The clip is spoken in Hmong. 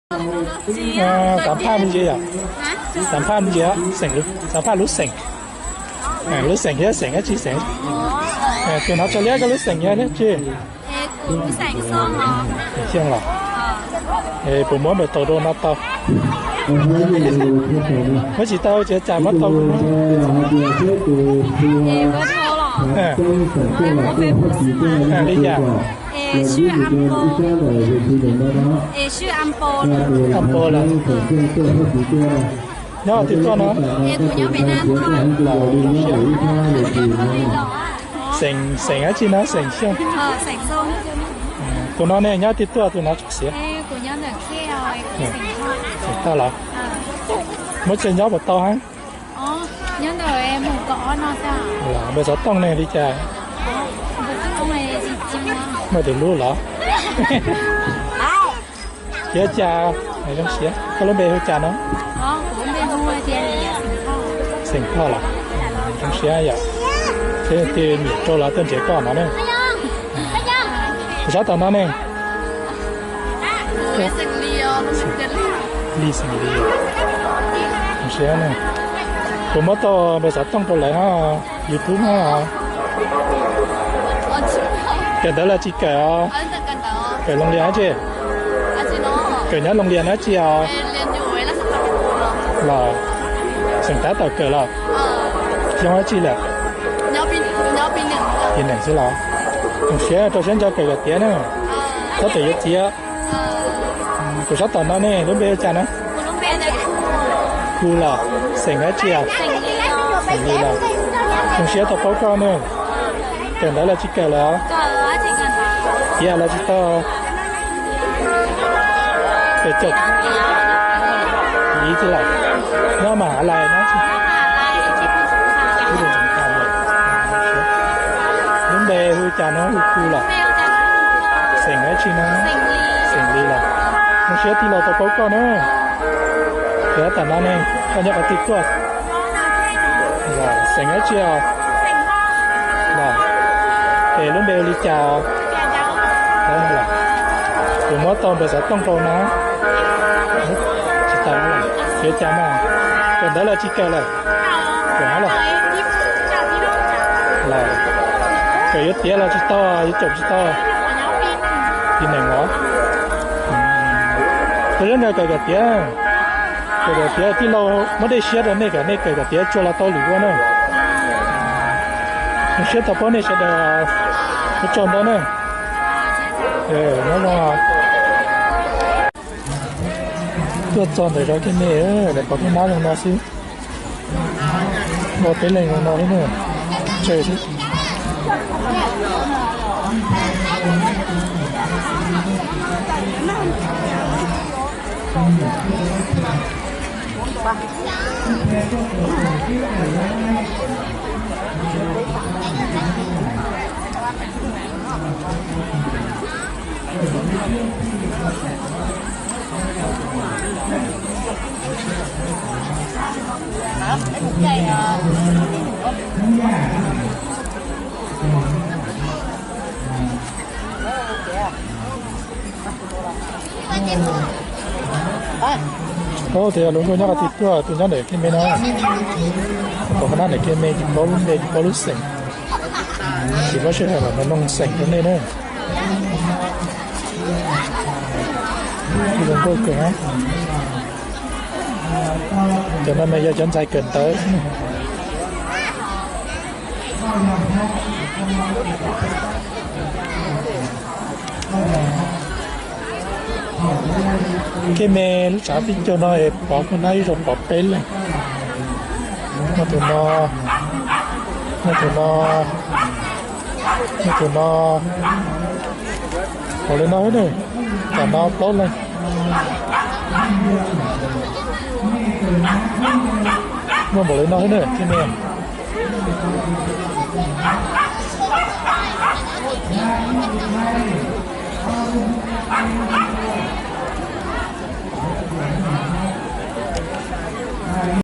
Xam phaj me ntsis yom? Xam phaj me ntsis, xam phaj lub xeem. Lub xeem thiab xeem dab tsi xeem? Tus no raws li koj lub xeem yog dab tsi? Xeem Xyooj los? Puas muab npawb tau rau no tau? Muab tsis tau ces cas muab tau. Li cas? Nyob twg tuaj no? Xeem, xeem dab tsi no xeem Xyooj? Tus no ne nyob twg tuaj tus no tsis xiav? Xeem Thoj los? Muab tseg nyob puas tau heev? Npawb xov tooj ne li cas? Muaj tus hlub los? Thiab cas? Zoo siab. Koj lub npe hu cas no? Xeem Thoj los? Zoo siab yom. Thiab tus nyiam rau los tuaj nrhiav koj no ne. Tus sab tom no ne? Li xeem Li. Zoo siab ne. Puas muab tau npawb xov tooj rau lawv hab, YouTube hab? Kawm ntawv los tsis kawm os? Kawm Loos Lias dab tsi? Kawm nyob Loos Lias dab tsi os? Los, xeem tab tom kawm los? Xyoo dab tsi lawm? Pib nees xwb los? Zoo siab, rau siab ntso kawm kom tiav na. Txhob txwm yuav txiav. Tus sab tom no ne, lub npe hu cas na? Hu los, xeem dab tsi os? Xeem Li los? Zoo siab tau paub koj na. Kawm ntawv los tsis kawm lawm? Tiav los tsis tau? Kawm caum li txij lawm? Nyob Mahav Lais no tsis? Lub npe hu cas no, hu Ku los? Xeem dab tsi no? Xeem Li los? Zoo siab tij laug tau paub koj na. Ces tam no ne, koj nyob qhov twg tuaj? Xeem dab tsi os? Los, ces lub npe hu li cas? Puas muab tau npawb xov tooj rau no? Tsis tau, yuav cas mas? Kawm ntawv los tsis kawm lawm? Kawm los? Kawm yuav tiav los tsis tau, yuav caum tsis tau? Pib nees los? Rau siab ntso kawm kom tiav. Kawm kom tiav, tij laug muab dej siab rau nej kom nej kawm kom tiav tsuas los tau lwm ua na. Zoo siab tau paub nej sawv daws, ua tsaug ntau na. Nyob zoo. Tuaj txog ntawm zos Kiag Me, lawv pom peb nab zoo no xwb. Muaj peb leeg zoo no xwb na. Tsawg xwb. Ub, tias lub nkauj nyob qhov twg tuaj, tus nyob ntawm Kiag Me no. Pom qhov nab ntawm Kiag Me tsis paub lub npe tsis paub lub xeem. Tsis paub sij hawm los mus noog xeem rau nej na. Zoo nkauj kawg. Cov no mas yog cov ntxhais kawm ntawv. Kiag Me lub tsav pib caug no es pov kuj nab ib zaug pov peb leeg. Muaj tus no, muaj tus no, muaj tus no, pov li no xwb na. Tam no plaub leeg. Muaj npaum li no xwb na Kiag Me.